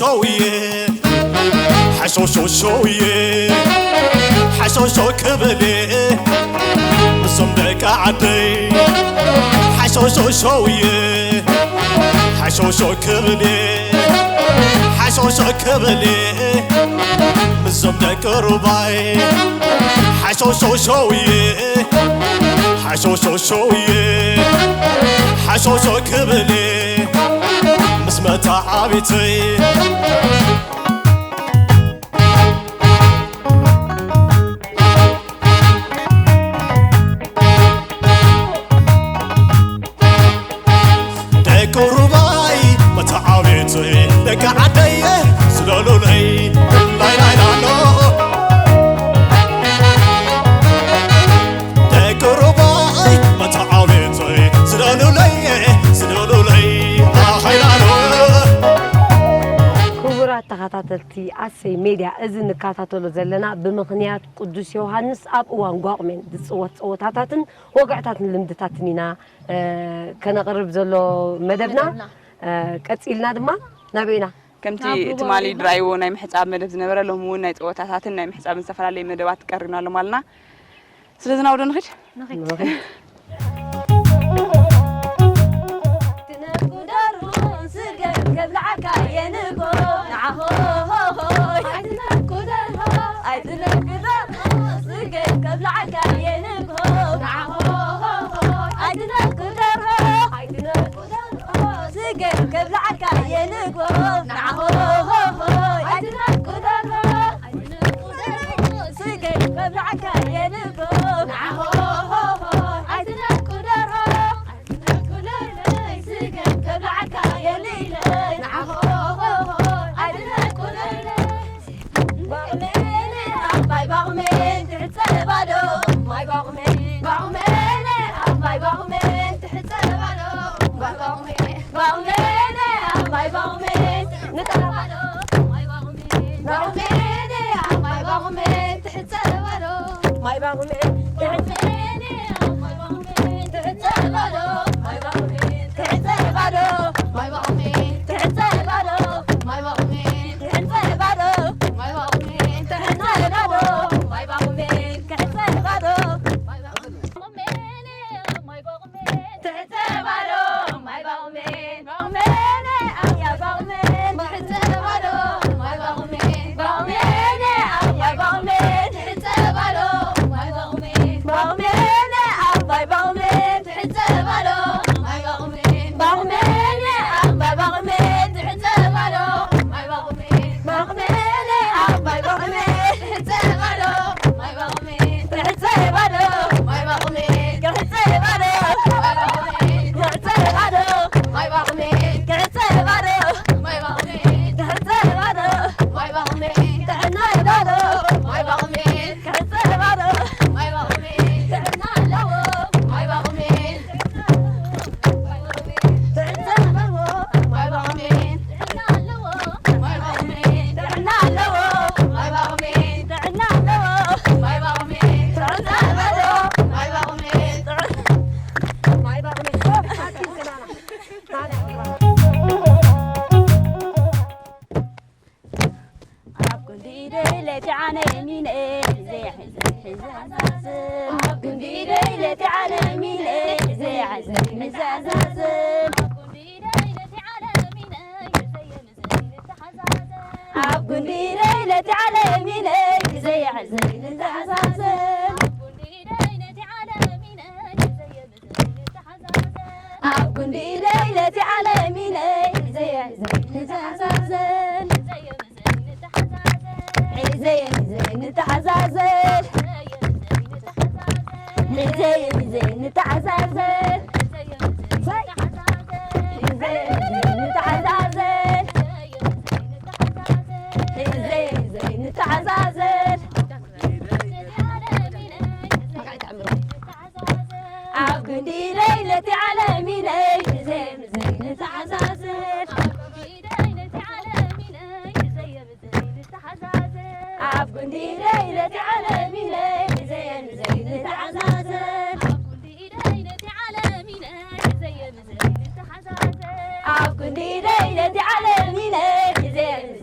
ሸውየ ሓሾሾ ሸውየ ሓሾሾ ክብል ምስም ደቂ ዓደይ ሓሾሾ ሸውየ ሓሾሾ ክብል ሓሾሾ ክብል ምስም ደቂ ሩባይ ሓሾሾ ሸውየ ሓሾሾ ሸውየ ሓሾሾ ክብል ምስ መታዓቢተይ ደቂ ሩባይ መታዓቢተይ ደቂ ዓደየ ስለሉለይ ላይላይላሎ ደቂ ሩባይ መተዓብተይ ስደዱለይ ስደዱለይ ኣኸይዳዶ ክቡራት ተኸታተልቲ ኣሰይ ሜድያ፣ እዚ ንከታተሎ ዘለና ብምኽንያት ቅዱስ ዮሃንስ ኣብ እዋን ጓቑሜን ዝጽወት ጸወታታትን ወግዕታትን ልምድታትን ኢና፣ እ፣ ከነቕርብ ዘሎ መደብና። መደብና። እ፣ ቀጺልና ድማ ናበይ ኢና? ከምቲ ናብ ሩባ ትማሊ ሩባ። ድራይዎ ናይ ምሕጻብ መደብ ዝነበረ፣ ሎሚ እውን ናይ ጸወታታትን ናይ ምሕጻብን ዝተፈላለየ መደባት ቀሪብና ኣሎም ኣለና። ስለዚ ናብኡ ዶ ንኺድ? ንኺድ። ንኺድ። ትነኩ ደርሆ ስገም ከብልዓካ የንጎ ንዓሆሆሆይ። ኣይትነኩ ደርሆ፣ ኣይትነኩ ደርሆ ስገም ከብልዓካ የንጎ ንዓሆሆሆይ። ኣይትነኩ ደርሆ፣ ኣይትነኩ ደርሆ ስገም ከብልዓካ የንጎ ንዓሆሆሆይ። ኣይትነኩ ደርሆ፣ ስገም ከብልዓካ የንጎ ንዓሆሆሆይ። ኣይትነኩ ደርሆ፣ ኣይትነኩ ደርሆ ስገም ከብልዓካ የንጎ ንዓሆሆሆይ። ኣይትነኩ ደርሆ ባቑሜ ኣብ ማይ ባቑሜ ትሕጸ ባዶ። ማይ ባቑሜ፣ ባቑሜ ኣብ ማይ ባቑሜ ትሕጸ ባዶ። ማይ ባቑሜ፣ ባቑሜ ኣብ ማይ ባቑሜ ትሕጸ ባዶ። ማይ ባቑሜ፣ ባቑሜ ኣብ ማይ ባቑሜ ትሕጸ ባዶ። ማይ ባቑሜ፣ ትሕጸ ባዶ። ማይ ባቑሜ፣ ትሕጸ ባዶ። ማይ ባቑሜ፣ ትሕጸ ባዶ። ማይ ባቑሜ፣ ትሕጸ ባዶ። ማይ ባቑሜ፣ ትሕጸ ባዶ። ማይ ባቑሜ፣ ትሕጸ ባዶ። ማይ ባቑሜ፣ ትሕጸ ባዶ። ማይ ባቑሜ፣ ባቑሜ ኣያ ባቑሜ፣ ትሕጸ ባዶ። ማይ ባቑሜ፣ ባቑሜ ኣያ ባቑሜ፣ ትሕጸ ባዶ። ማይ ባቑሜ፣ ባቑሜ ኣባይ ባቑሜ፣ ትሕጸ ባዶ። ማይ ባቑሜ፣ ባቑሜ ኣባይ ባቑሜ፣ ትሕጸ ባዶ። ማይ ባቑሜ፣ ባቑሜ ኣባይ ባቑሜ፣ ትሕጸ ባዶ። ማይ ባቑሜ፣ ትሕጸ ባዶ። ማይ ባቑሜ፣ ትሕጸ ባዶ። ማይ ባቑሜ፣ ትሕጸ ባዶ። ማይ ባቑሜ፣ ትሕጸ ባዶ። ማይ ባቑሜ፣ ትሕጸ ባዶ። ማይ ባቑሜ፣ ትሕጸ ባዶ። ማይ ባቑሜ፣ ትሕጸ ባዶ። ማይ ባቑሜ፣ ጥዕና ኣለዎ። ማይ ባቑሜ፣ ትሕጸ ኣለዎ። ማይ ባቑሜ፣ ጥዕና ኣለዎ። ማይ ባቑሜ፣ ጥዕና ኣለዎ። ማይ ባቑሜ፣ ጥዕና ኣለዎ። ማይ ባቑሜ፣ ጥዕና ኣለዎ። ማይ ባቑሜ፣ ጥዕ-፣ ማይ ባቑሜ፣ ኣኪል ከናና። ኣብ ክንዲ ደይለቲ ዓለሚነ ዘይሕዘን ሕዘዛዝም። ኣብ ክንዲ ደይለቲ ዓለሚነ ዘይሕዘን ሕዘዛዝም። ኣብ ክንዲ ደይለቲ ዓለሚነ ዘይሕዘን ሕዘዛዝም። ኣብ ክንዲ ደይለቲ ዓለሚነ ዘይሕዘን ሕዘዛዝም። ሕዘየ ንዘይ ንተሓዛዘን። ሕዘየ ንዘይ ንተሓዛዘን። ሕዘየ ንዘይ ንተሓዛዘን። ሕዘየ ንዘይ ንተሓዛዘን። ኣብ ክንዲ ለይቲ ዓለሚነይ ዘይምዘይ ንተዓዛዘብ። ኣብ ክንዲ ለይቲ ዓለሚነይ ዘይምዘይ ንተዓዛዘብ። ኣብ ክንዲ ለይቲ ዓለሚነይ ዘይምዘይ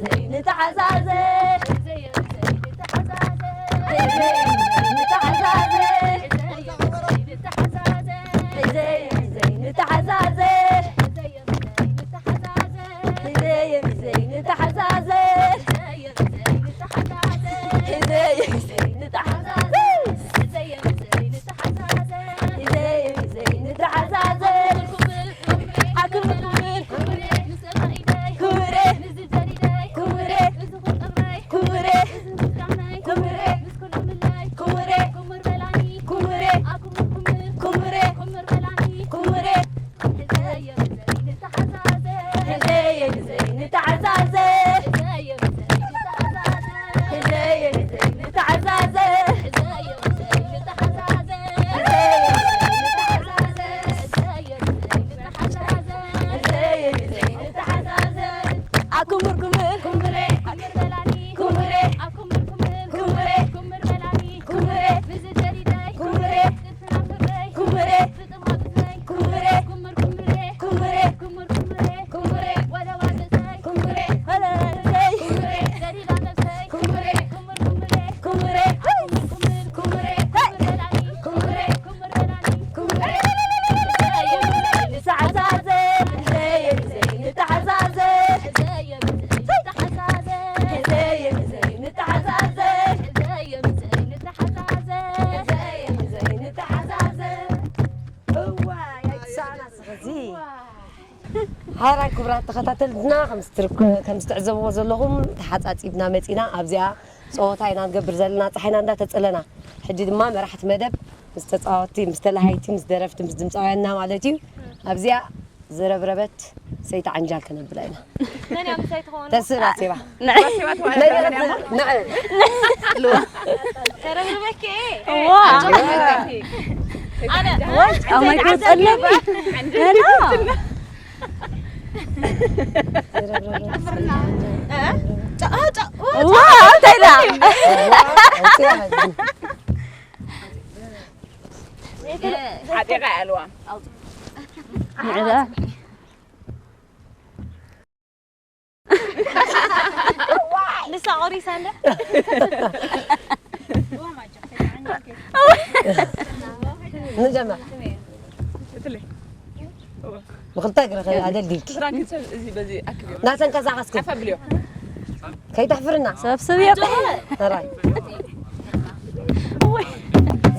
እዚ ሓራይ ክቡራት ተኸታተልትና፣ ከም ዝትርክ-፣ ከም ዝትዕዘብዎ ዘለኹም ተሓጻጺብና መጺና። ኣብዚኣ ጸወታ ኢና ንገብር ዘለና፣ ጸሓይና እንዳተጸለና። ሕጂ ድማ መራሕቲ መደብ ምስ ተጻወትቲ፣ ምስ ተላሃይቲ፣ ምስ ደረፍቲ፣ ምስ ድምጻውያንና ማለት እዩ። ኣብዚኣ ዝረብረበት ሰይቲ ዓንጃል ከነብላ ኢና። መን እያ ምሳይ ትኸውን? ተስእ ባሴባ። ንዕ። መን እያ? ንዕ። ተረብርበኪ። ዋ። ኣነ። ኣማይ ክጸልም። ኣነ። ዋ፣ እንታይ ኢላ? ሓጢኻ ያልዋ። ንዕዳ። ንሳ ቆሪሳ እንደ ንጀምር። ብኽልተ እግርኺ ኣደልዲልኪ። ናተንቀሳቐስኪ። ከይተሕፍርና። ሰብስብ እዮ። ተራይ።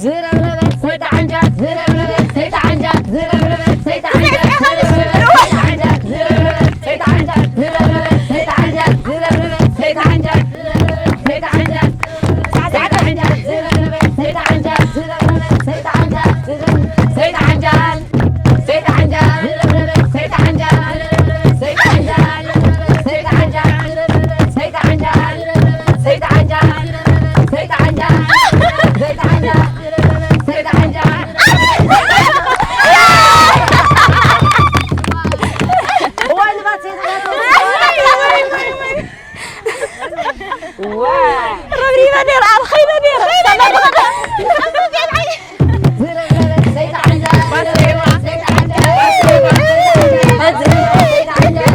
ዝረብረበት ሰይጣን ዓንጃል፣ ዝረብረበት ሰይጣን ዓንጃል፣ ዝረብረበት ሰይጣን ዓንጃል፣ ዝረብረበት ሰይጣን ዓንጃል፣ ዝረብረበት ሰይጣን ዓንጃል፣ ዝረብረበት ሰይጣን ዓንጃል፣ ዝረብረበት ሰይጣን ዓንጃል፣ ዝረብረበት ሰይጣን ዓንጃል። ረብሪበ ነይረ፣ ኣብ ኸይደ ነይረ።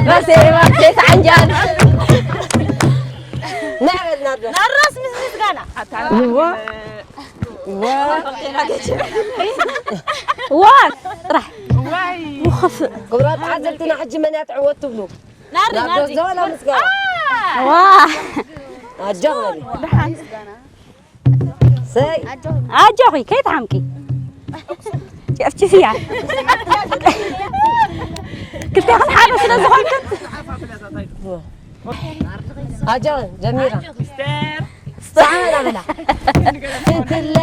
ባሴባ፣ ሰይጣን ዓንጃል። ናርዶስ ምስ ምስጋና። ዋ፣ ጥራሕ። ውኽፍእ። ክቡራት ተዓዘብትና፣ ሕጂ መን እያ ትዕወት ትብሉ? ናርዲ፣ ናርዶስ ናርዲ። ዶ ዋላ ምስጋና? ዋ። ኣጆኺ በሊ። ሰይ። ኣጆኺ፣ ከይትሓምቂ። ጨፍጭፍያ። ክልቴኽን ሓደ ስለ ዝኾንክን። ኣጆኺ፣ ጀሚራ። ሰዓና በላ። ፍትለ፣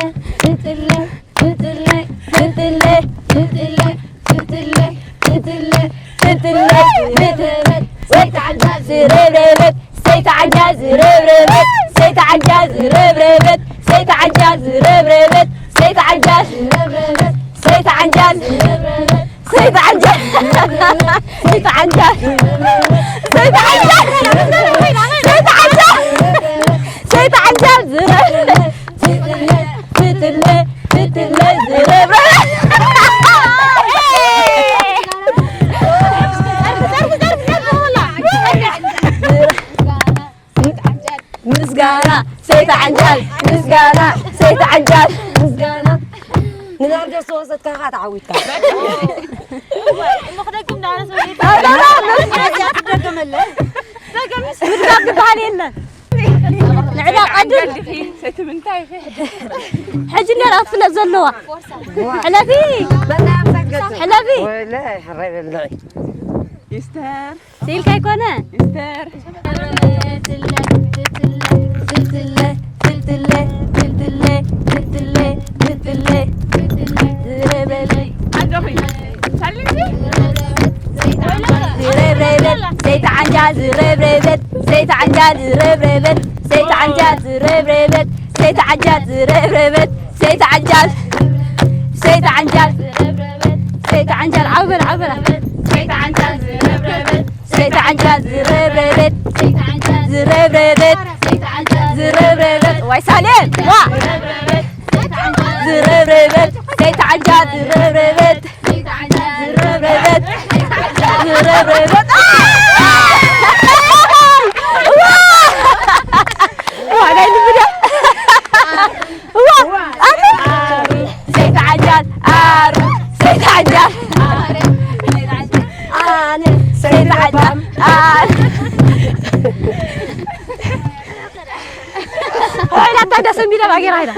ፍትለ፣ ፍትለ፣ ፍትለ፣ ፍትለ፣ ፍትለ፣ ፍትለ፣ ፍትለ፣ ፍትለ፣ ዝረብረበት፣ ሰይጣን ዓንጃል ዝረብረበት፣ ሰይጣን ዓንጃል ዝረብረበት፣ ሰይጣን ዓንጃል ዝረብረበት፣ ሰይጣን ዓንጃል ዝረብረበት፣ ሰይጣን ዓንጃል ዝረብረበት፣ ሰይጣን ዓንጃል ዝረብረበት። ሰይጣን ዓንጃል። ሰይጣን ዓንጃል። ሰይጣን ዓንጃል። ሰይጣን ዓንጃል። ሰይጣን ዓንጃል። ዝረ-፣ ፍትለ፣ ፍትለ፣ ፍትለ፣ ዝረብረብ። ምስጋና፣ ሰይጣን ዓንጃል፣ ምስጋና፣ ሰይጣን ዓንጃል፣ ምስጋና። ንናርዶስ ተወሰድካ ኢኻ ተዓዊትካ። እሞ ክደግም ዳኣ፣ ኣረ፣ ኣረ፣ ኣረ፣ ኣረ፣ ኣረ፣ ኣረ፣ ኣረ፣ ኣረ፣ ኣረ፣ ኣረ፣ ምድጋም ዝበሃል የለን። ንዕዳ ቀድም። ሰቲ ምንታይ ኢኺ? ሕጂ እንድያ ትፍለጥ ዘለዋ። ሕለፊ። በላ፣ ኣመሰግን። ሕለፊ። ወለ፣ ሕራይ በልዒ። ይስተር። ስኢልካ ኣይኮነ? ይስተር። ዝረብረበት፣ ሰይጣን ዓንጃል ዝረብረበት፣ ሰይጣን ዓንጃል ዝረብረበት፣ ሰይጣን ዓንጃል ዝረብረበት፣ ሰይጣን ዓንጃል ዝረብረበት፣ ሰይጣን ዓንጃል፣ ሰይጣን ዓንጃል፣ ሰይጣን ዓንጃል፣ ዓው በል፣ ዓው በል። ሰይጣን ዓንጃል ዝረብረበት፣ ሰይጣን ዓንጃል ዝረብረበት፣ ዝረብረበት፣ ዝረብረበት። ዋይ ሳሌም፣ ዋ! ዝረብረበት፣ ሰይጣን ዓንጃል ዝረብረበት፣ ዝረብረበት፣ ዝረብረበት። ዋ! ዋ! ናይ ልቢ ደም። ዋ! ኣነ ሰይጣን ዓንጃል፣ ኣሩ፣ ሰይጣን ዓንጃል። ኣነ ሰይጣን ዓንጃል፣ ኣነ። ሆይ፣ ላታ ደስ የሚለው ባጌራ ሄዳ።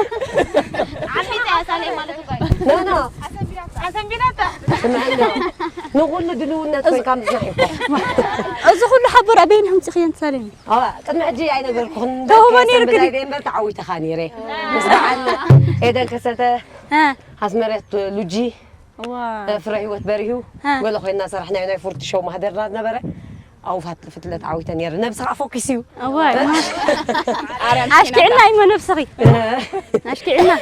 ዓመት ያሳለኝ ማለት እኮ ነው። ኖ፣ ኖ። ስምዐኒ፣ ንኹሉ ድልውነት ኮይንካ ምጽናሕ ይኮ። እዚ ኩሉ ሓቦር ኣበይን ኣምጺኽየን ትሳለኒ? ኣዋ፣ ቅድሚ ሕጂ ኣይነገርኩኽን። ተውቦ ነይሩ ሰንበዳ ግን። ኢለ እምበር ተዓዊተኻ ነይረ። ምስ በዓል ኤደን ከሰተ፣ እ። ኣስመረት ሉጂ፣ እዋ። ፍረ ህይወት በሪሁ፣ እ። ገለ ኮይና ሰራሕናዮ ናይ ፉርቲ ሾው ማህደርና ዝነበረ። ኣብኡ ፋት-፣ ፍትለት ዓዊተ ነይረ። ነብስኻ ፎኪስ እዩ። እዋይ። ኣሽኪዕና እሞ ነብስኺ። ኣሽኪዕና።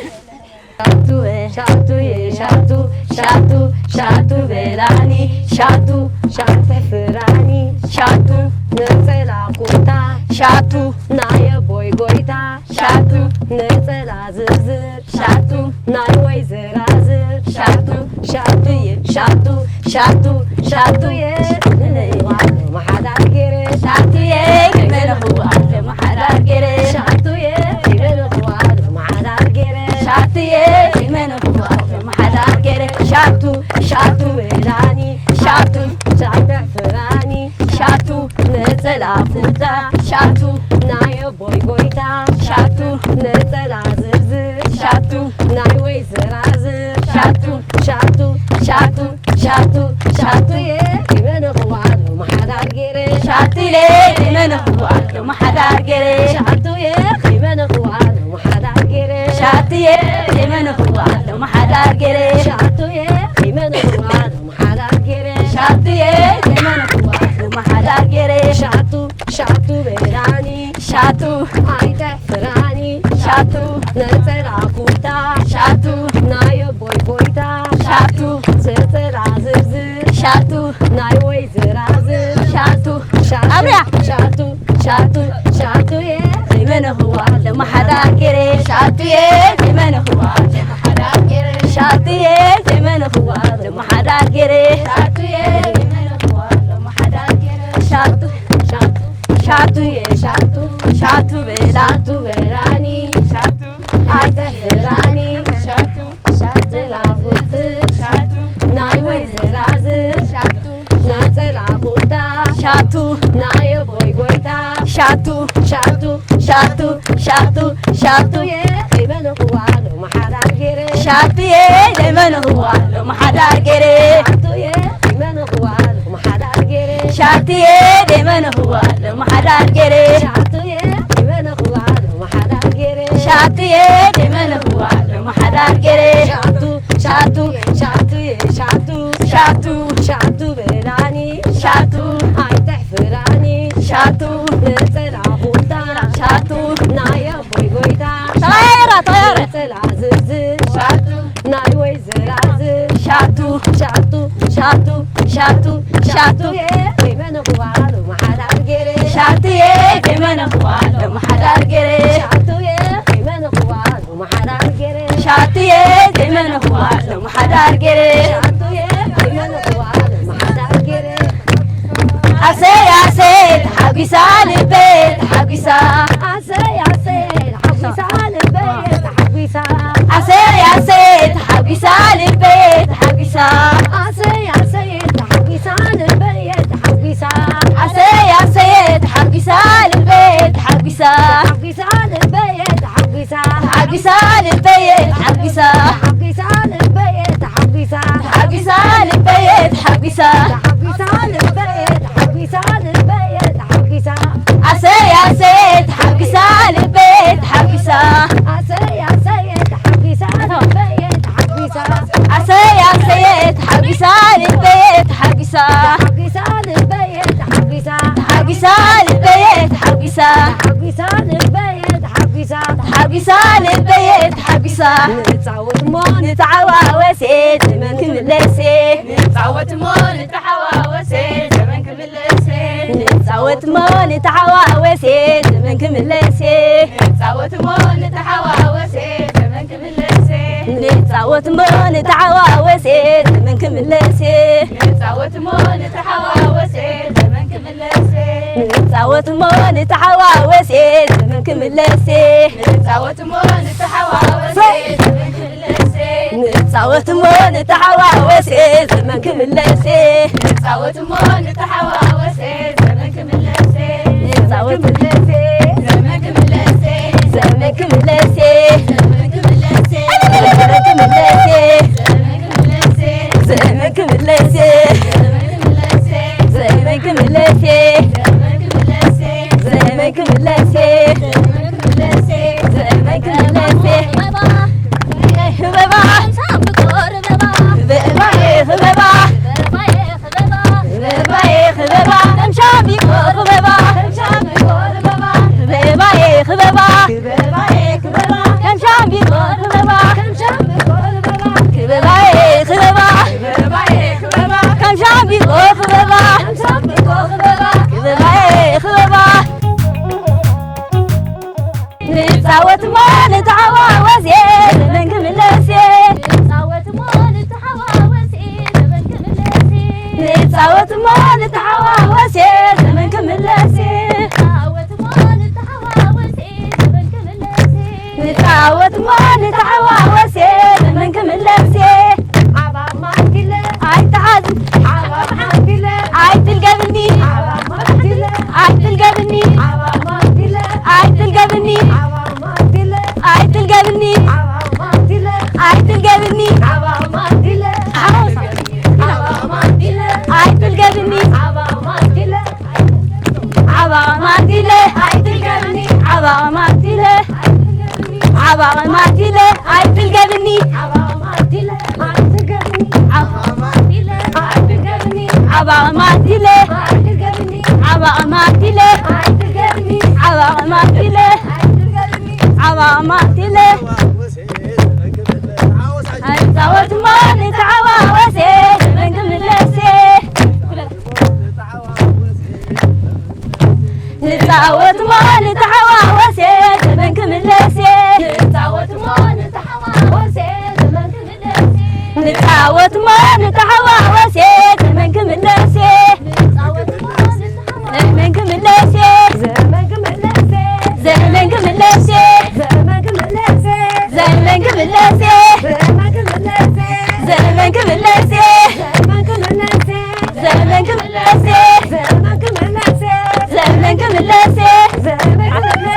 ሻቱየ፣ ሻቱየ፣ ሻቱ፣ ሻቱ፣ ሻቱ በላኒ፣ ሻቱ፣ ሻቱ ፍራኒ፣ ሻቱ፣ ነጸላ ኩታ፣ ሻቱ፣ ናይ ኣቦይ ጎይታ፣ ሻቱ፣ ነጸላ ዝርዝር፣ ሻቱ፣ ናይ ወይዘራዝር፣ ሻቱ፣ ሻቱየ፣ ሻቱ፣ ሻቱ፣ ሻቱየ፣ ንለይዋሉ መሓዳር ገይረ፣ ሻቱየ፣ ከይመነኹ ኣለ መሓዳር ገይረ፣ ሻቱየ፣ ከይመነኹ ኣለ መሓዳር ገይረ፣ ሻቱየ፣ ከይመነኹ ኣለ መሓዳር ገይረ፣ ሻቱ፣ ሻቱ በላኒ፣ ሻቱ፣ ሻቱ ፍራኒ፣ ሻቱ፣ ነጸላ ፉታ፣ ሻቱ፣ ናይ ኣቦይ ጎይታ፣ ሻቱ፣ ነጸላ ዝርዝር፣ ሻቱ፣ ናይ ወይዘራዝር፣ ሻቱ፣ ሻቱ፣ ሻቱ፣ ሻቱ፣ ሻቱየ፣ ከይመነኹዋ ሎሚ ሓዳር ገይረ። ሻቱየ፣ ከይመነኹዋ ሎሚ ሓዳር ገይረ። ሻቱየ፣ ከይመነኹዋ ሎሚ ሓዳር ገይረ። ሻቱየ፣ ከይመነኹዋ ሎሚ ሓዳር ገይረ። ሻቱየ፣ ከይመነኹዋ ሎሚ ሓዳር ገይረ። ሻቱየ፣ ከይመነኹዋ ሎሚ ሓዳር ገይረ። ሻቱ፣ ሻቱ በላኒ። ሻቱ። ኣይተሕፍራኒ። ሻቱ። ነጸላ ኩታ። ሻቱ። ናይ ኣቦይ ጎይታ። ሻቱ። ዘጸላ ዝርዝር። ሻቱ። ናይ ወይዘራዝር። ሻቱ። ሻቱ። ኣብርያ። ሻቱ። ሻቱ። ሻቱየ። ከይመነኹዋ ሎሚ ሓዳር ገይረ። ሻቱየ። ከይመነኹዋ ሎሚ ሓዳር ገይረ። ሻቱየ። ከይመነኹዋ ሎሚ ሓዳር ገይረ። ሻቱየ። ከይመነኹዋ ሎሚ ሓዳር ገይረ። ሻቱ። ሻቱ። ሻቱየ ሻቱ ሻቱ በላ ሻቱ በላኒ ሻቱ ኣይተሕፍራኒ ሻቱ ሻቱ ላፉት ሻቱ ናይ ወይዘራዝር ሻቱ ነጸላ ቁጣ ሻቱ ናይ ኣቦይ ጎይታ ሻቱ ሻቱ ሻቱ ሻቱ ሻቱየ ከይመነኹዋ ሎሚ ሓዳር ገይረ ሻቱየ ከይመነኹዋ ሎሚ ሓዳር ገይረ ሻቱየ ከይመነኹዋ ሎሚ ሓዳር ገይረ ሻቱየ ከይመነኹዋ ሎሚ ሓዳር ገይረ ሻቱየ ከይመነኹዋ ሎሚ ሓዳር ገይረ ሻቱየ ከይመነኹዋ ሎሚ ሓዳር ገይረ ሻቱ ሻቱ ሻቱየ ሻቱ ሻቱ ሻቱ በላኒ ሻቱ ኣይተሕፍራኒ ሻቱ ነጸላ ኹታ ሻቱ ናይ ኣቦይ ጎይታ ተቐያየራ ተቐያየራ ነጸላ ዝርዝር ሻቱ ናይ ወይዘራዝር ሻቱ ሻቱ ሻቱ ሻቱ ሻቱየ ከይመነኹዋ ሎሚ ሓዳር ገይረ ሻቱየ ከይመነኹዋ ሎሚ ሓዳር ገይረ ሻቱየ ከይመነኹዋ ሎሚ ሓዳር ገይረ ሻቱየ ከይመነኹዋ ሎሚ ሓዳር ገይረ ሻቱየ ከይመነኹዋ ሎሚ ሓዳር ገይረ ኣሰይ ኣሰይ ተሓጒሳ ልበይ ተሓጒሳ ኣሰይ ኣሰይ ተሓጒሳ ልበይ ተሓጒሳ ኣሰይ ኣሰይ ተሓጒሳ ልበይ ተሓጒሳ ኣሰይ ኣሰይ ተሓጒሳ ልበይ ተሓጒሳ ኣሰይ ኣሰይ ተሓጒሳ ልበይ ተሓጒሳ ተሓጒሳ ልበይ ተሓጒሳ ተሓጒሳ ልበይ ተሓጒሳ ተሓጒሳ ልበይ ተሓጒሳ ተሓጒሳ ልበይ ተሓጒሳ ተሓጒሳ ልበይ ተሓጒሳ ልበይ ተሓጒሳ ኣሰይ ኣሰይ ተሓጒሳ ልበይ ተሓጒሳ ኣሰይ ኣሰይ ተሓጒሳ ልበይ ተሓጒሳ ኣሰይ ኣሰይ ተሓጒሳ ልበይ ተሓጒሳ ተሓጒሳ ልበይ ተሓጒሳ ተሓጒሳ ልበይ ተሓጒሳ ተሓጒሳ ልበይ ተሓጒሳ ተሓጒሳ ልበይ ተሓጒሳ ንጻወት እሞ ንተዓዋወሴ ዘመን ክምለሴ ንጻወት እሞ ንተሓዋወሴ ዘመን ክምለሴ ንጻወት እሞ ንተሓዋወሴ ዘመን ክምለሴ ንጻወት እሞ ንተሓዋወሴ ዘመን ክምለሴ ንጻወት እሞ ንተሓዋወሴ ዘመን ክምለሴ ንጻወት እሞ ንተሓዋወሴ ዘመን ክምለሴ ንጻወት እሞ ንተሓዋወሴ ዘመን ክምለሴ ንጻወት እሞ ንተሓዋወሴ ዘመን ክምለሴ ንጻወት እሞ ንተሓዋወሴ ዘመን ክምለሴ ንጻወት እሞ ንተሓዋወሴ ዘመን ክምለሴ ንጻወት ክምለሴ ዘመን ክምለሴ ዘመን ክምለሴ ዘመን ክምለሴ ዘመን ክምለሴ ዘመን ክምለሴ ክምለስ እየ፣ ክምለስ እየ፣ ዘመን ክምለስ እየ። ህበባ፣ ህበባ፣ ህበባ፣ ህበባዬ፣ ህበባ፣ ከም ሻምቢቆ ህበባ፣ ከም ሻምቢቆ ህበባ፣ ህበባዬ፣ ህበባ፣ ህበባዬ፣ ህበባ፣ ከም ሻምቢቆ ህበባ፣ ከም ሻምቢቆ ህበባ፣ ህበባዬ፣ ህበባ፣ ህበባዬ፣ ህበባ፣ ከም ሻምቢቆ ህበባ፣ ከም ሻምቢቆ ህበባ፣ ህበባዬ፣ ህበባ። ንጻወት እሞ ንተሓዋወስ እየ፣ ዘመን ክምለስ እየ። ንጻወት እሞ ንተሓዋወስ እየ፣ ዘመን ክምለስ እየ። ንጻወት እሞ ንተሓዋወስ እየ፣ ዘመን ክምለስ እየ። ንጻወት እሞ ንተሓዋወስ እየ፣ ዘመን ክምለስ እየ። ንጻወት እሞ ንተሓዋወስ እየ፣ ዘመን ክምለስ እየ። ሓባብ ማንቲለ ኣይትሓዝ፣ ሓባብ ማንቲለ ኣይትልገብኒ፣ ሓባብ ማንቲለ ኣይትልገብኒ፣ ሓባብ ማንቲለ ኣይትልገብኒ፣ ሓባብ ማንቲለ ኣይትልገብኒ፣ ሓባብ ማንቲለ ኣይትልገብኒ፣ ሓባብ ማንቲለ ሓባብ ማንቲለ ኣይትልገብኒ፣ ሓባብ ማንቲለ ሓባብ ማንቲለ ኣይትልገብኒ፣ ሓባብ ማንቲለ፣ ሓባብ ማንቲለ ኣይትልገብኒ፣ ሓባብ ማንቲለ ኣይትልገብኒ፣ ሓባብ ማንቲለ ኣይትልገብኒ፣ ሓባብ ማንቲለ ኣይትልገብኒ፣ ሓባብ ማንቲለ ኣይትልገብኒ፣ ሓባብ ማንቲለ ኣይትልገብኒ፣ ሓባብ ማንቲለ። ኣይጻወት እሞ ንተሓዋወስ እየ፣ ዘመን ክምለስ እየ። ንጻወት እሞ ንተሓዋወስ እየ፣ ዘመን ክምለስ እየ። ንጻወት እሞ ንተሓዋወስ እየ፣ ዘመን ክምለስ እየ። ንጻወት እሞ ንተሓዋወስ እየ፣ ዘመን ክምለስ እየ። ንጻወት እሞ ንተሓዋወስ ዘመን ክምለስ እየ። ዘመን ክምለስ እየ። ዘመን ክምለስ እየ። ዘመን ክምለስ እየ። ዘመን ክምለስ እየ። ዘመን ክምለስ እየ። ዘመን ክምለስ እየ። ዘመን ክምለስ እየ። ዘመን ክምለስ እየ። ዘመን ክምለስ እየ። ዘመን ክምለስ እየ።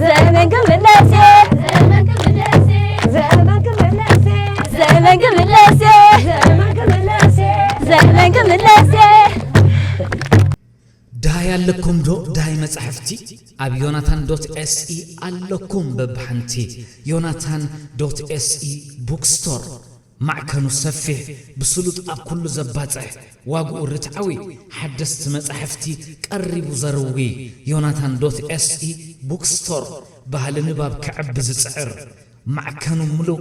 ዘመን ክምለስ እየ። ዘመን ክምለስ እየ። ዘመን ክምለስ እየ። ዘመን ክምለስ እየ። ዘመን ክምለስ እየ። ዳሃይ ኣለኩም ዶ ዳሃይ መጻሕፍቲ? ኣብ ዮናታን ዶት ኤስኢ ኣለኩም በብሓንቲ። ዮናታን ዶት ኤስኢ ቡክስቶር፣ ማዕከኑ ሰፊሕ፣ ብስሉጥ ኣብ ኩሉ ዘባጽሕ፣ ዋግኡ ርትዓዊ፣ ሓደስቲ መጻሕፍቲ ቀሪቡ ዘርዊ። ዮናታን ዶት ኤስኢ ቡክስቶር፣ ባህሊ ንባብ ከዕቢ ዝጽዕር። ማዕከኑ ምሉእ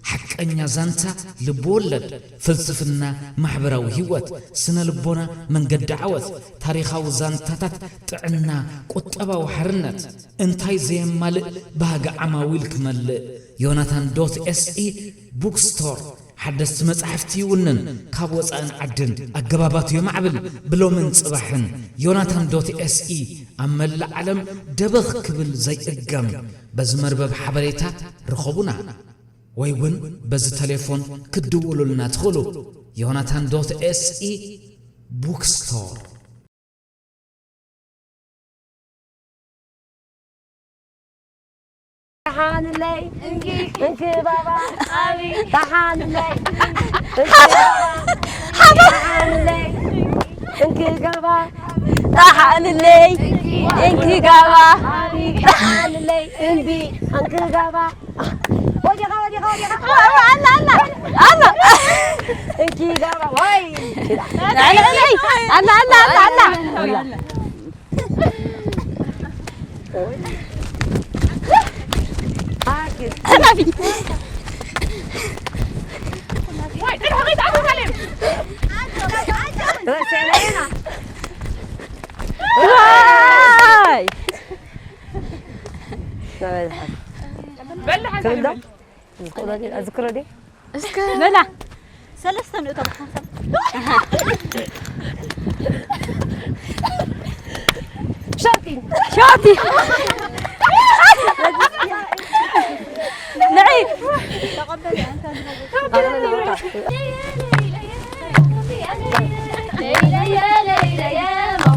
ሓቀኛ ዛንታ፣ ልብ ወለድ፣ ፍልስፍና፣ ማሕበራዊ ህይወት፣ ስነ ልቦና፣ መንገዲ ዓወት፣ ታሪኻዊ ዛንታታት ጥዕና፣ ቁጠባዊ ሓርነት፣ እንታይ ዘየማልእ ባህጊ ዓማዊል ክመልእ። ዮናታን ዶት ኤስኢ ቡክስቶር ሓደስቲ መጻሕፍቲ ይውንን፣ ካብ ወጻእን ዓድን ኣገባባቱ የማዕብል፣ ብሎምን ጽባሕን። ዮናታን ዶት ኤስኢ ኣብ መላእ ዓለም ደበኽ ክብል ዘይእገም። በዚ መርበብ ሓበሬታ ርኸቡና፣ ወይ እውን በዚ ተሌፎን ክትድውሉልና ትኽእሉ። ዮናታን ዶት ኤስኢ ቡክስቶር። ደሓንለይ እንኪ እንክባባ፣ ኣቢ ደሓንለይ እንክባባ፣ ደሓንለይ እንክጋባ፣ ደሓንለይ እንክጋባ፣ ኣቢ ደሓንለይ እንቢ እንክጋባ። ወዲኻ፣ ወዲኻ፣ ወዲኻ። ኣላ፣ ኣላ፣ ኣላ። ኣላ። እንኪ ጋባ፣ ወይ። ኣላ፣ ኣላ፣ ኣላ፣ ኣላ። ዋይ! ትብሎ? ዝክሮ ድየ? እስከ በላ። ሰለስተ ንእቶ ብሓንሳብ። ሻቲ። ሻቲ። ንዒ።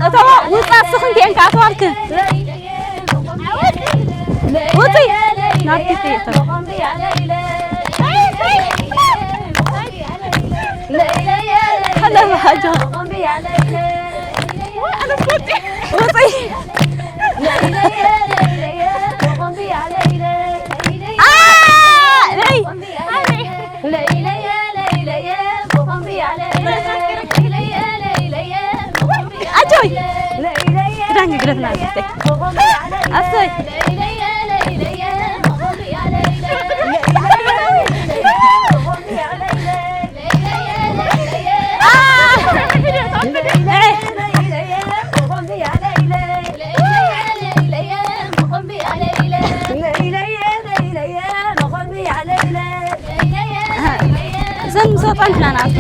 እተዋ ውፃ ስኽንቲ እንካ ኣተዋልክ። ውፂ ናብቲ ትእቶ። ውፂ። ኣጆይ ክዳን ግድለትና። ኣሰይ እዘን ምሰ ጣንትና ናት።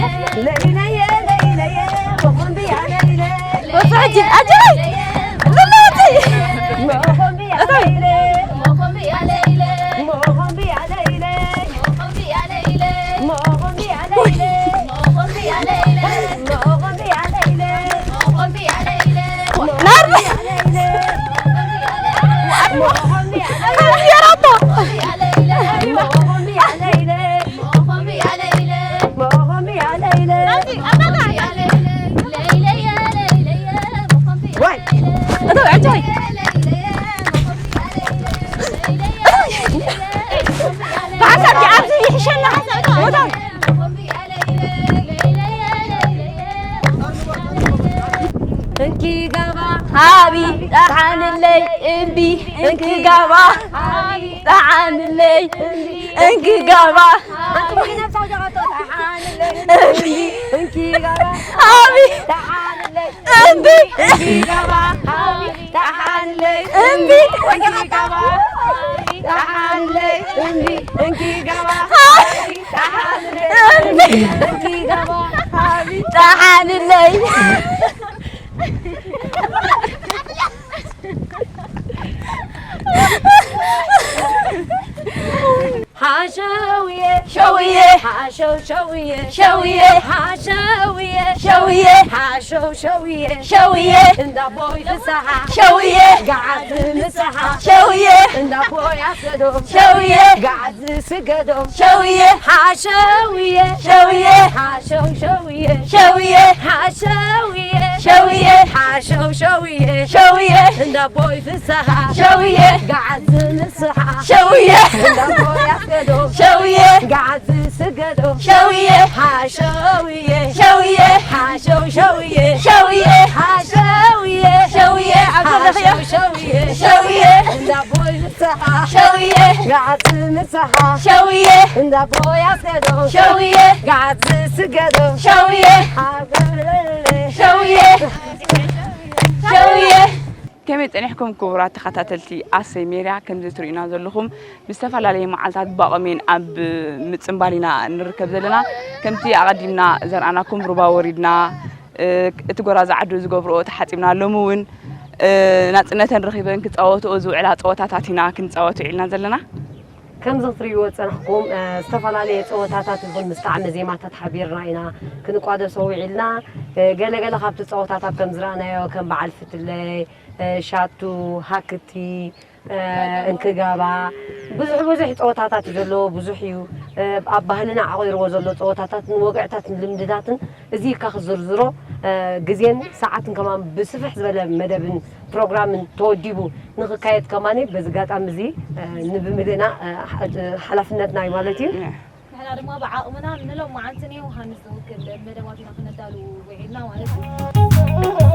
ወጽዓ ሕጂ ኣጀይ ዘለቲ እታይ ከመይ ጸኒሕኩም ክቡራት ተኸታተልቲ ኣሰይ ሜድያ? ከምዚ ትርእዩና ዘለኹም ብዝተፈላለየ መዓልታት ብኣቕሜን ኣብ ምጽንባል ኢና ንርከብ ዘለና። ከምቲ ኣቐዲምና ዘርኣናኩም ሩባ ወሪድና፣ እቲ ጎራዙ ዓዱ ዝገብርኦ ተሓጺብና። ሎሚ እውን ናጽነተን ረኺበን ክጻወትኦ ዝውዕላ ጸወታታት ኢና ክንጻወት ውዒልና ዘለና። ከምዚ ክትርእይዎ ዝጸናሕኩም ዝተፈላለየ ጸወታታት ይኹን ምስ ጣዕመ ዜማታት ሓቢርና ኢና ክንቋደሶ ውዒልና። ገለገለ ካብቲ ጸወታታት ከም ዝረኣናዮ ከም በዓል ፍትለይ፣ ሻቱ፣ ሃክቲ፣ እንክጋባ፣ ብዙሕ ብዙሕ ጸወታታት እዩ ዘለዎ፣ ብዙሕ እዩ። ኣብ ባህልና ዓቒርዎ ዘሎ ጸወታታትን ወግዕታትን ልምድታትን እዚ ኢልካ ክዝርዝሮ ግዜን ሰዓትን ከማን ብስፍሕ ዝበለ መደብን ፕሮግራምን ተወዲቡ ንኽካየድ ከማን በዚ ኣጋጣሚ እዚ ንብምልእና ሓላፍነትና እዩ ማለት እዩ። ንሕና ድማ ብዓቕምና ንሎም መዓልትን ዮሃንስ ዝውክል መደባት ኢና ክነዳሉ ውዒልና ማለት እዩ።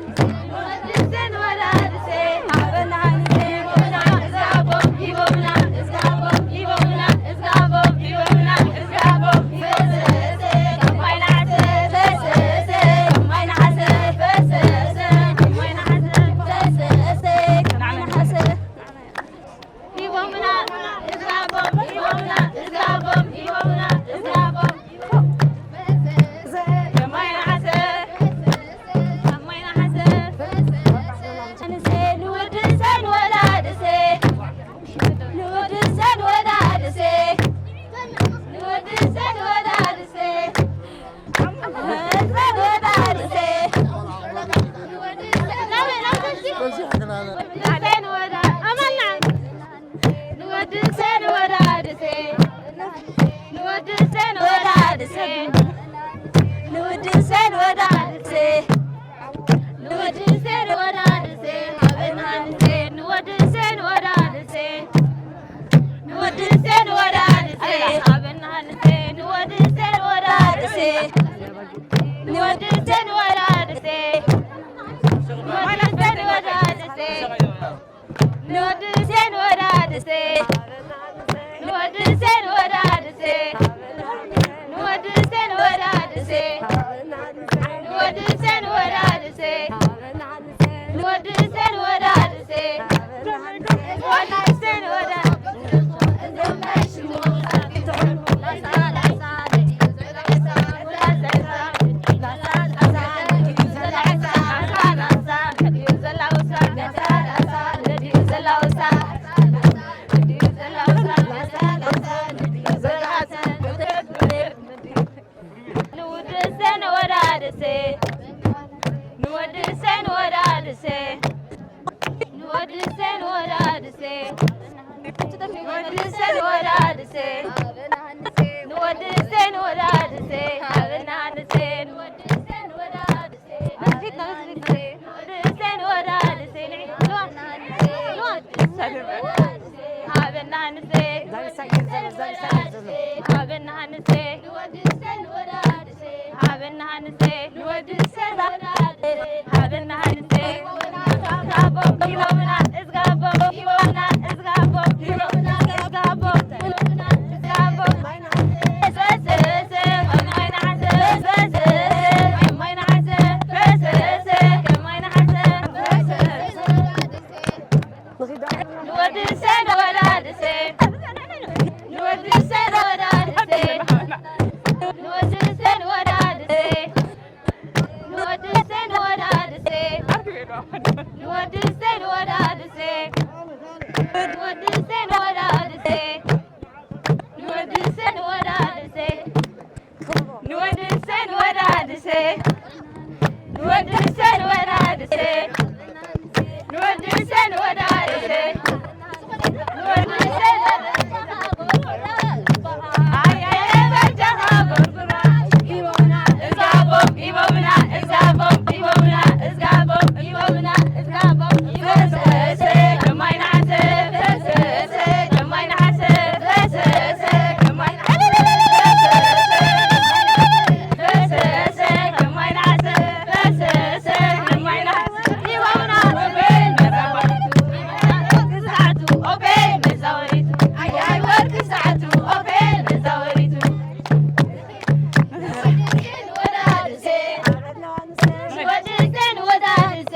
ንወድሰን ወዳድሰ ሃበና ንሰ ንወድሰን ወዳድሰ ንወድሰን ወዳድሰ ሃበና ንሰ ንወድሰን ወዳድሰ ንወድሰን ወዳድሰ ንወድሰን ወዳድሰ ንወድሰን ወዳድሰ ንወድሰን ወዳድሰ ንወድሰን ወዳድሰ ንወድሰን ወዳድሰ ንወድሰን ወዳድሰ ንወድሰን ወዳድሰ ንውድሰን ወዳድሰ ንወድሰን ወዳድሰ ንወድሰን ወዳድሰ ንወድሰን ወዳድሰ ንወድሰን ወዳድሰ ሃበና ንሰ ንወድሰን ወዳድሰ ንወድሰን ወዳድሰ ሃበና ንሰ ሃበና ንሰ ንወድሰን ወዳድሰ ሃበና ንሰ ንወድሰን ወዳድሰ ሃበና ንሰ እዝጋቦ ሂቦምና እዝጋቦ ሂቦምና እዝጋቦ ሂቦምና እዝጋቦ ሂቦምና እዝጋቦ ንወድሰን ወዳድሰ ንወድሰን ወዳድሰ ንወድሰን ወዳድሰ ንወድሰን ወዳድሰ ንወድሰን ወዳድሰ ንወድሰን ወዳድሰ ንወድሰን ወዳድሰ ንወድሰን ወዳድሰ ንወድሰን ወዳድሰ ንወድሰን ወዳድሰ ንወድሰን ወዳድሰ ኣያየ በጃኻ ጎርጉራ ሂቦምና እዝጋቦ ሂቦምና እዝጋቦ ሂቦምና እዝጋቦ ሂቦምና እዝጋቦ ፈሰሰ ከማይ ነሓሰ ፈሰሰ ከማይ ነሓሰ ፈሰሰ ከማይ ነሓሰ ንወድሰን ወዳድሰ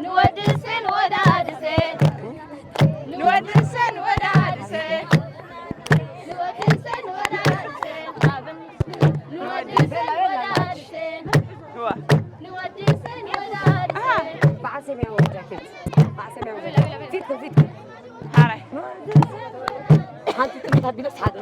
ንወድሰን ወዳድሰ ንወድሰን ወዳድሰ ንወድሰን ወዳድሰ በዓል ሰማያዊ ጃኬት፣ በዓል ሰማያዊ ጃኬት። ፊትኩም፣ ፊትኩም። ሓንቲ ጥሪት ኣቢለስ ሓደ።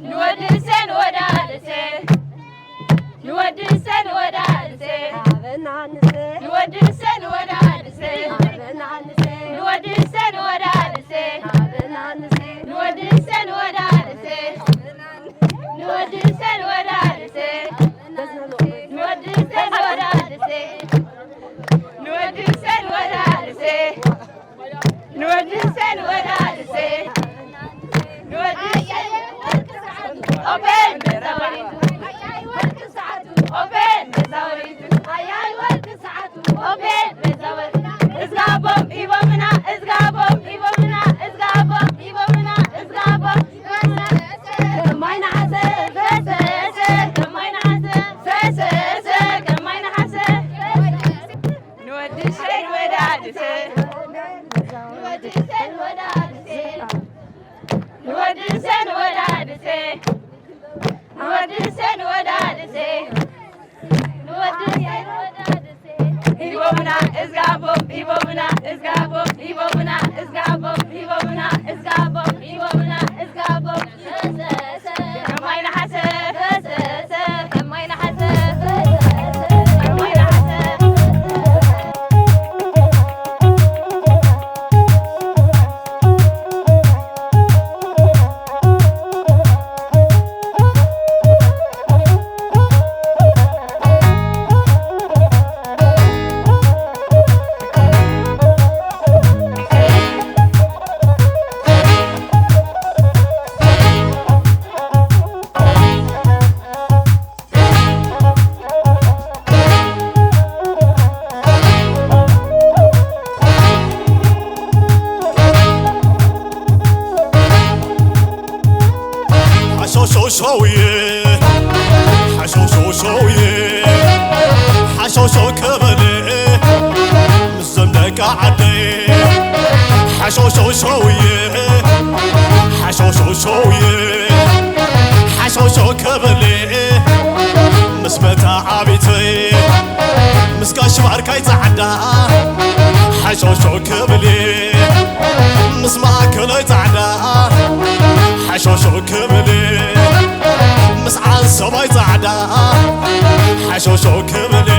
ንወዲ እሴ ንወዳ እሴ ንወዲ እሴ ንወዳ እሴ ሃበና ንሴ ንወዲ እሴ ንወዳ እሴ ሃበና ንሴ ንወዲ እሴ ንወዳ እሴ ሃበና ንሴ ንወዲ እሴ ንወዳ እሴ ንወዲ እሴ ንወዳ እሴ ንወዲ እሴ ንወዳ እሴ ንወዲ እሴ ንወዳ እሴ ንወዲ እሴ ንወዳ እሴ ንወዲ እሴ ኦፔን መዛወሪቱ ኣያይ ወርቂ ሰዓቱ ኦፔን መዛወሪቱ ኣያይ ወርቂ ሰዓቱ ኦፔን መዛወሪቱ እዝጋቦም ሂቦምና እዝጋቦም ሂቦምና እዝጋቦም ሂቦምና እዝጋቦም ከማይ ነሓሰ ፈሰሰ ከማይ ነሓሰ ፈሰሰ ከማይ ነሓሰ ንወዲ እሴ ንወዳ እሴ ንወዲ እሴ ንወዳ እሴ ንወዲ እሴ ንወዳ እሴ ንወዲ እሴ ንወዳ እሴ ንወዲ እሴ ንወዳ እሴ ሂቦምና እዝጋቦም ሂቦምና እዝጋቦም ሂቦምና እዝጋቦም ሂቦምና እዝጋቦም ሂቦምና እዝጋቦም ከማይ ነሓሰ ፈሰሰ ከማይ ነሓሰ ፈሰሰ ከማይ ነሓሰ ሓሾሾሾውየ ሓሾሾሾውየ ሓሾሾ ከበለ ምስ ዘም ደቂ ዓደይ ሓሾሾሾውየ ሓሾሾሾውየ ሓሾሾ ከበለ ምስ መታዓቢተይ ምስ ጋሽ ባርካይ ጻዕዳ ሓሾሾ ክብል ምስ ማእከላይ ጻዕዳ ሓሾሾ ክብል ምስ ዓንሰባይ ጻዕዳ ሓሾሾ ክብል